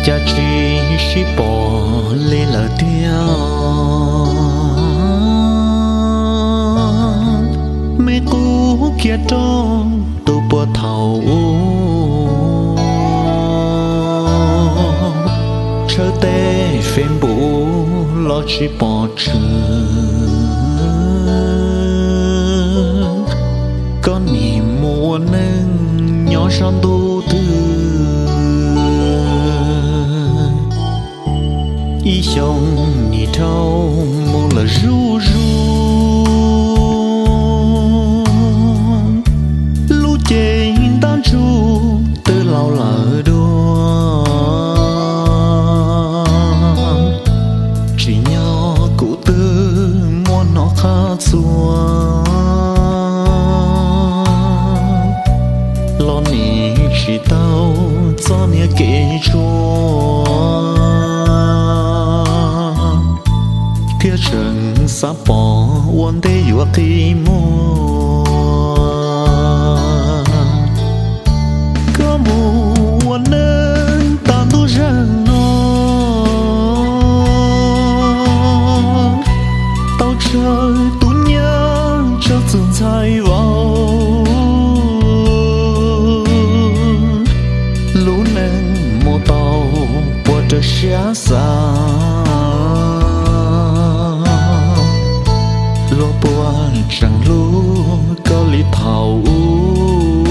Cas tsis sib pom li lawm tiag, me qub kiag rau tus puag thaum ub, tshawb tej Facebook los tsis pom tshwm. Koj nim mus ua neej nyob zos ntuj twg, ib xyoo nim dhau mus lawm zuj zus, lub cev ntab ntsuj twb laus lawm dua. Tsim nyog kuv twb muaj hnov qab txuas, los nim tsis tau txoj niag kev tsuas, thiaj tseem xav pom ua ntej yuav qi muag. Koj mus ua neej tag ntuj zeeg no, tau tsawg tus nyab tso txwm ntxhais vauv, lub neej mus tau puas raws siab xav, luag puas tseem hlub koj li thaum ub,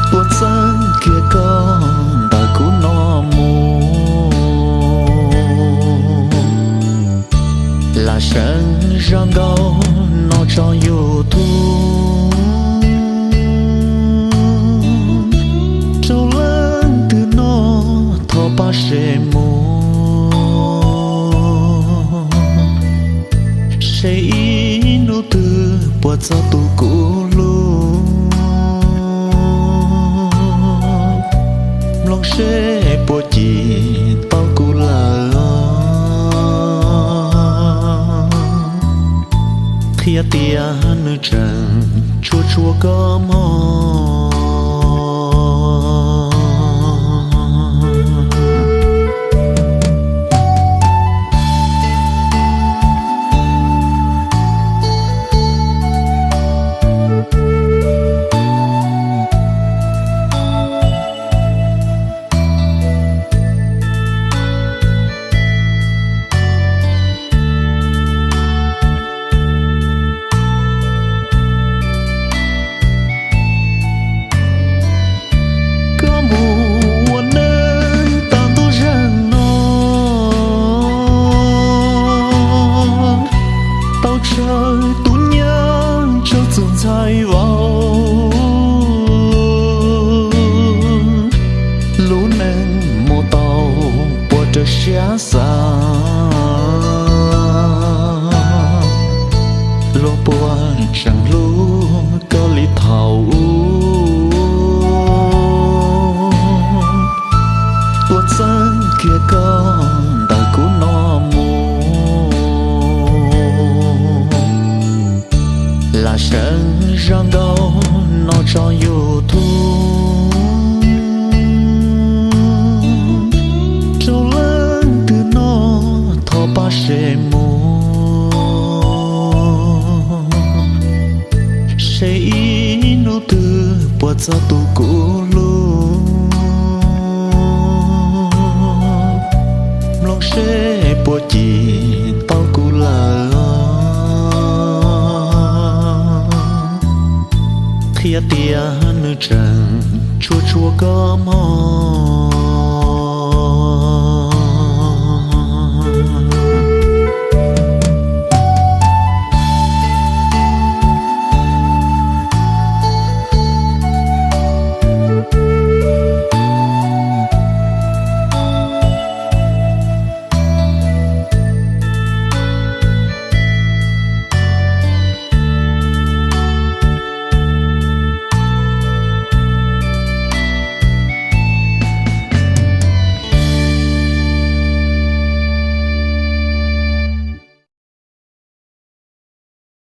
puas txeeb kiag koj ntawm kuv no mus. Lam seev zaj nkauj no tso YouTube, rau leej twg nov thov pab share mus, seb ib hnub twg puas txog tus kuv hlub, mloog seb puas cim tau kuv lawm. Qhia tias nws tseem tshua tshua koj mog. Koj mus ua neej tag ntuj zeeg no, tau tsawg tus nyab tso txwm ntxhais vauv, lub neej mus tau puas raws siab xav, luag puas tseem hlub koj li thaum ub, puas txeeb kiag koj ntawm kuv no mus. Lam seev zaj nkauj no tso YouTube, rau leej twg nov thov pab share mus, seb ib hnub twg puas txog tus kuv hlub, mloog seb puas cim tau kuv lawm. Qhia tias nws tseem tshua tshua koj mog.